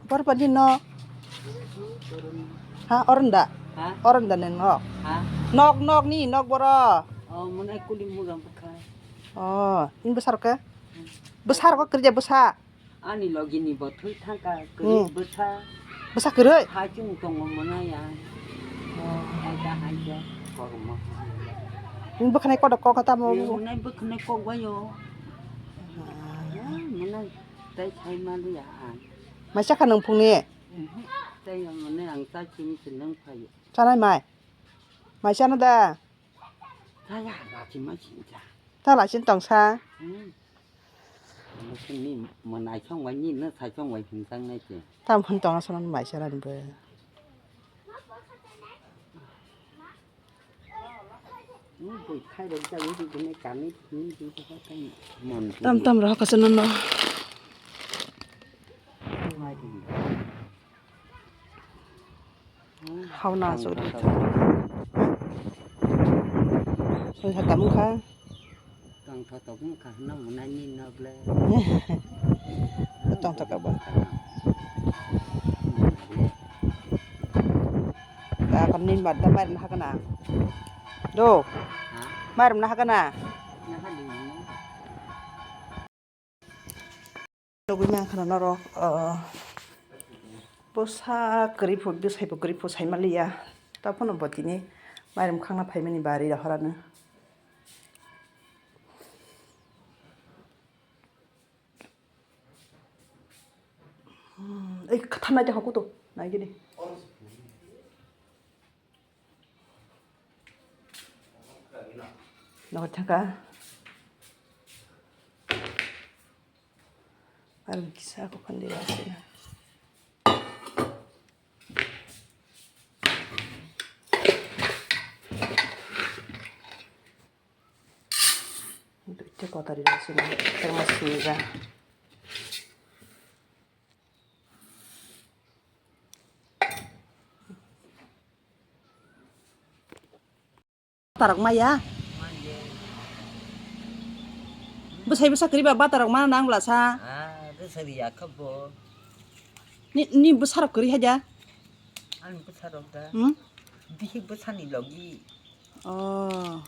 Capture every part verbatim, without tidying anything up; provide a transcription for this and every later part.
Bor pani no. Ha, oronda. Ha? Oronda nen nok. Ha? Nok, nok ni, nok boro. Oh, muna kuli mura bukha. Oh, in besar ke? Besar ko kerja besar. Ani logi ni bo thui thangka, hmm, kuli besa. Besa keroi? Ha chung tongo muna ya. Oh. Ai da hai da, kormo. In bukhanai kodok kok kata mo. Muna bukhanai kok bayo. Ah. Ah, muna. Tai sai ma liya ang. Mai chakha nwng phungni? Mhm. Tai ya mane ang ta chini se nwng phaio. Chanai mai? Mai chana da? Chaya, lachi ma chincha. Ta lachi tongsa? Hmm. Mane ni manai chong wai ni na sai chong wai hin chang nai che. Tam phun tong asana mai chana ni bo. Tam tam rohor kaisa nono. Hauna asuk. Soi hakam wngkha. Tongthok tongthok wngkha hwnna mwnai nini no ble. Tongthok kabo. Takon nini mat da mairum hakana. Do. Ha? Mairum na hakana. Na ha di. Nugui mankha norok, ah, bwsa kwrwi phu, bwsai bo kwrwi phu saimaliya. Taphano bo tini mairum khangna phaimani bari rohorano. Hmm, ei, thanai de hokuto, naigini. Nokha thangkha. Aroni kisa ako khandi asina. Duita kotari asina. Terma sinja. Batarok maya. Bwsai bwsa kwrwi ba batarok mana nang bwla sa. Ah, bwsa riya kha bo. Ni, ni bwsarok kwrwi haja? Ani bwsarok da. Hmm? Bihik bwsani logi. Oh,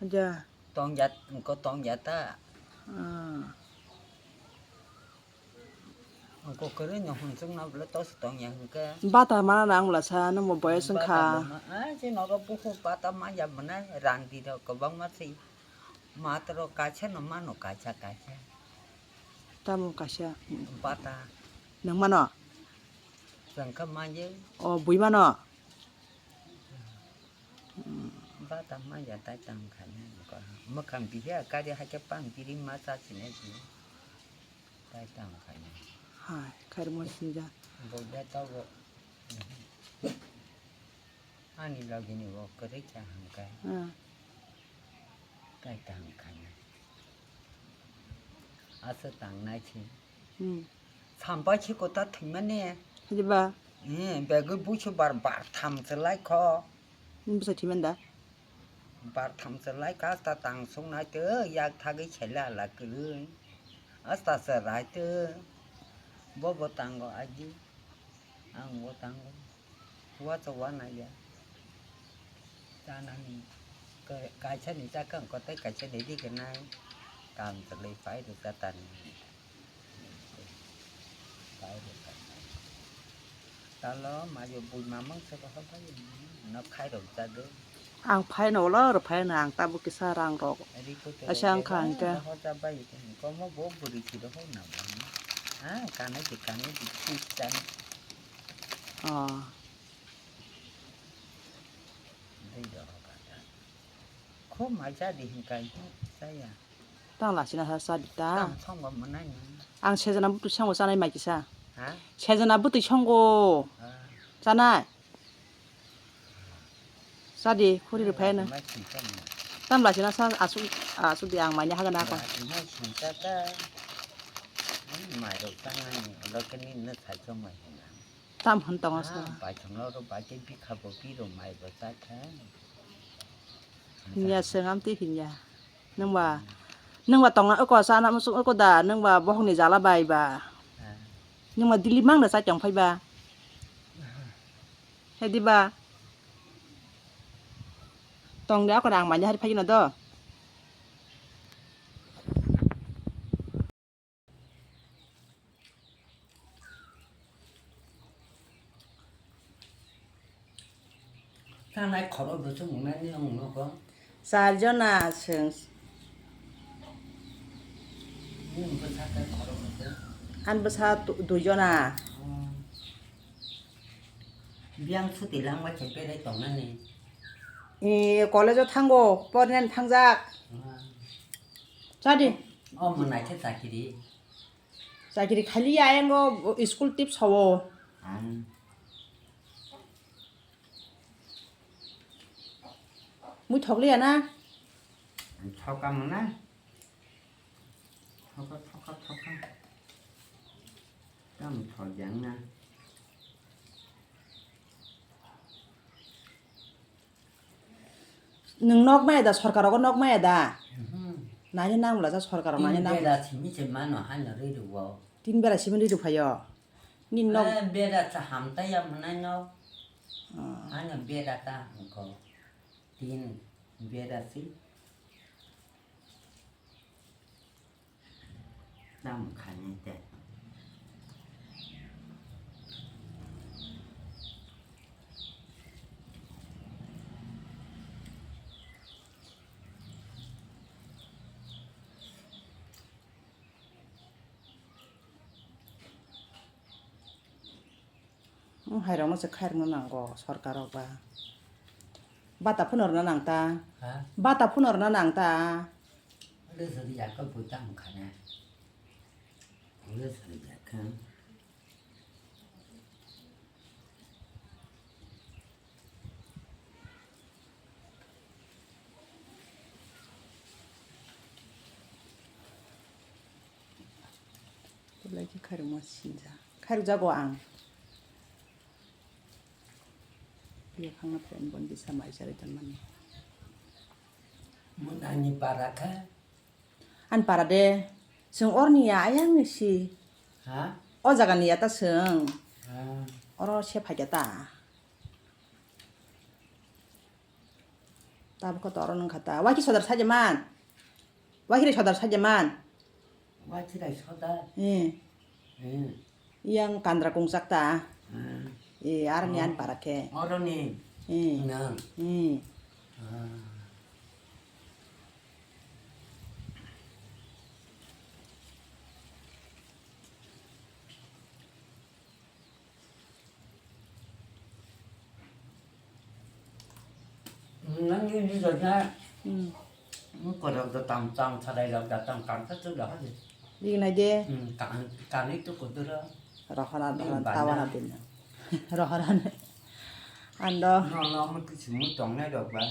haja. Tongya, ko tongya ta. Ah. Ang ko kwrwi no hwnchuk na bwle tos tong ya hwnkhe. Bata mana nang bwla sa, nwng bo boyes wngkha. Bata ma, ah, je nogo bukhuk bata ma ya mwnai, rang di rok kwbangma se. Matro kaisa no mano, kaisa, kaisa. Tamo kaisa? Bata. Nwng mano? Chwng khe manye. O, bui mano? Bata ma ya tai tang khaina. Mwkhang bihya kari hakhe pang biri ma cha sinai di. Tai tang khaina. Hai, khairokma sinjak. Bo ya tabuk. Ani logi ni bo kwrwi kha hwnkhai. Ah. Tai tang khaina. Asa tang nai si. Hmm. Sampai si kota thwimani. Hadi ba? Eh, begwi buisu bar, bar tham se lai kho. Bwsa thwiman da? Bar tham se lai kha, asta tang sung nai tw, yak thagwi sela ala kwrwi. Asta se rai tw. Bo bo tango aji. Ang bo tango. Wa cha wa nai ya. Chanani. Ka-, kaisa ni cha kang kotai kaisa ni di kenai. Kam chalai pai ru cha tani. Talo mayo bui mamang se ko hok bai no khai rok jago. Ang phai no ulo ro phai na ang tabuk kisa rang rok. Asa ang kha hwnkhe. Hoja bai ko mo bo buri thi rok na. Ah, kanai di kanai di kis chan. Oh. Dei rok kata. Kho mai cha di hwnkhe cha ya. Tang lasina sa sa di ta. Tang songbo mwnai ni. Ang sejana bwtwi songo chanai mai kisa. Ha? Sejana bwtwi songo. Ha. Chanai. Cha di khuri rw phai no. Mai sing cha ni. Tam lasina sa asu asu di ang mai ni hagan ako. Mai sing cha ta. Mai rok chanai ni. Lo kini no sai chong mai hina. Tam hwn tongo sa. Ah, baithang lo ro bai tei bikha bo biro mai bo cha kha. Hinya se ngam twi hinya. Nwng ba Nwng ba tongna oko sana muchung oko da, nwng ba bohok ni jala bai ba. Nwng ba Delhi mang da chai tong phai ba. He di ba. Tong de ako rang manya hari phai no do. Tanai khoro bwswk wngnani wng nugo. Char jona chwng. Nini bwsa tei khoro bwswk? Ani bwsa tu-, dui jona. Oh. Biyang suti langbai se berai tongnani. E, college o thango, porinani thangjak. Ah. Chadi. O mwnai khe chakiri. Chakiri khaliya, ayang o school tip sawo. Ah. Mui thokliya na? Thoka mwnai. Thoka, thoka, thoka. Tamo thok yang na. Nwng nok maya da, sorkar rogo nok maya da? Mhm. Nani nang bwla sa sorkar rok nani nang. Tin bera simi se mano haino rwi rwo. Tin bera simi rwi rw phaio. Nini nok. Eh, bera sa hamtai ya mwnai nok. Ah. Haino bera ta hwnkho. Tin bera si. Tamo khainai tei. Wng hai rok no se khairokno nango sorkar rok ba. Bata phano rwna nang ta. Ha? Bata phano rwna nang ta. Ule sari yakka buta mkhana. Ule sari yakka. Belai khe khairokma sinjak. Khairokjago ang. Yaphangno phreng bon bisa mai charwi tonmani. Mun ani para kha? Ani para de. Chwng orni ya, ayang ni si. Ha? O jaga ni ya ta chwng. Ha. Oro se phai kha ta. Tabuk khe toro nung kha ta. Waikhe sodar saja man. Waikhe sodar saja man. Waikhe sodar. Eh. Eh. Yang kandra kungsak ta. Ah. Eh, arni an para khe. Oroni. Eh. Nang. Eh. Ah. Nang ni ni jodna. Hmm. Mukorok da tam tam sarai rok da tam kam sa tu da hadi. Di nai de. Hmm, kan kan itu kudura. Rohora rohora tawana din. Rohora ne. Ando. No no mu tu simu tong nai rok ba.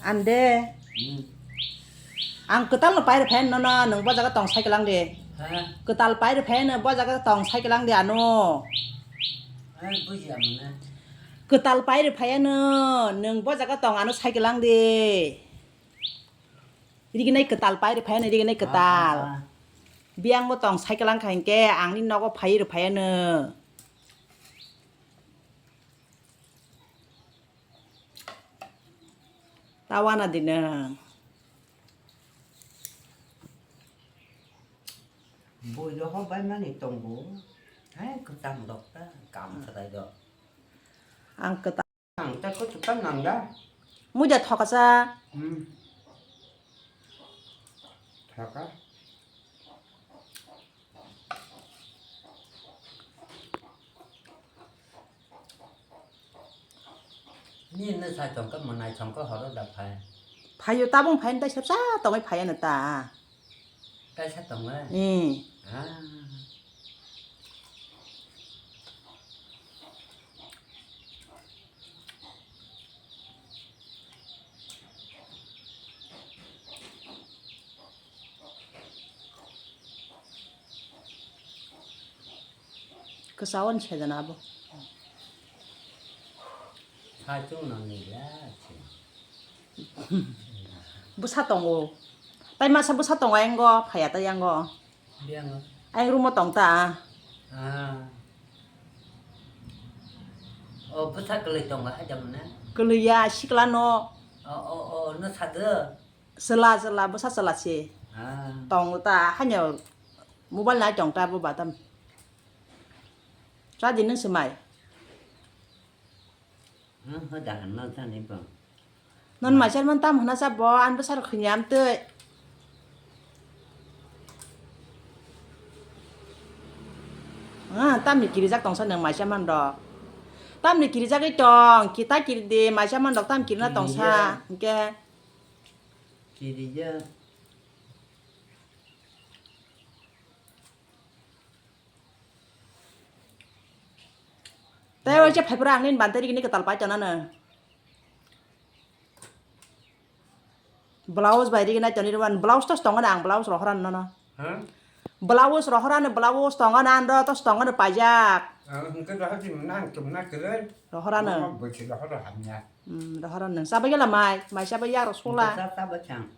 Ande. Hmm. Ang kwtal no pairi phai no no, nwng bo jaga tong sai kwlang de. Ha? Kwtal pairi phai no bo jaga tong sai kwlang de ano. Ha, buji amna. Kwtal pairi phai no, nwng bo jaga tong ano sai kwlang de. Riginai kwtal pairi phai no, riginai kwtal. Ah, ah. Biyang bo tong sai kwlang kha hinkhe ang ni nogo phai ri phai no. Tawana dinang. Boi rok bai mani tongo. Hai kwchang rok ta kam kwtai rok. Ang kwta. Ang ta ko tukang nang da. Muja thokasa. Hmm. Thoka. Ni no sai tongkha, mwnai tongkha horo da phai. Phaio tabung phai tai sepsa tongwi phai ano ta. Kaisa tongo? Eh. Ah. Kwchao ni sejana abo. Saichung nang ni ya se. Bwsa tongo. Tai masa bwsa tongo ayang go, phaiya tai yang go. Biang. Ayang room o tong ta. Ah. O bwsa kwlwi tongo hajam na? Kwlwi ya, sikla no. O, o, o, no sado? Chwla, chwla, bwsa chwla se. Ah. Tong ta, hanya mobile nai tong ta bo batam. Cha di nung se mai. Ang hoda hanma jani bo. Non mai char man tam hana cha bo, an bwsa rok khini am twi. Ah, tamni kirijak tong sa nung mai cha man rok. Tamni kirijak i tong, kita kiri di mai cha man rok tam kirina tong sa. Kirija. Hingke. Kirija. Tei waisa phaiphra ang nini bantari gini kwtal pai tongnano. Blouse bai rigi nai toni rwan, blouse tos tongo na ang blouse rohorano nono. Ha? Blouse rohorano, blouse tongo na ando tos tongo no paijak. Ang hingke rohor di nang tum na kere. Rohorano. Mama bwsi rohor hamya. Hmm, rohorano. Sabai gela mai, mai sabai ya rosula. Sa sa bachang.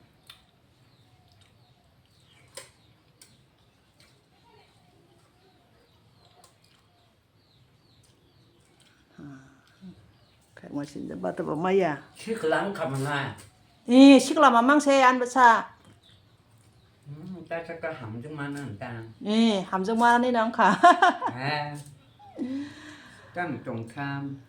Khaima sinja bata bo maya. Sikla wngkha mwnai. Eh, sikla mamang se an bwsa. Hmm, ta ta ta hamjwk mano ta. Eh, hamjwk mani nang kha. Eh. Tam tong tham.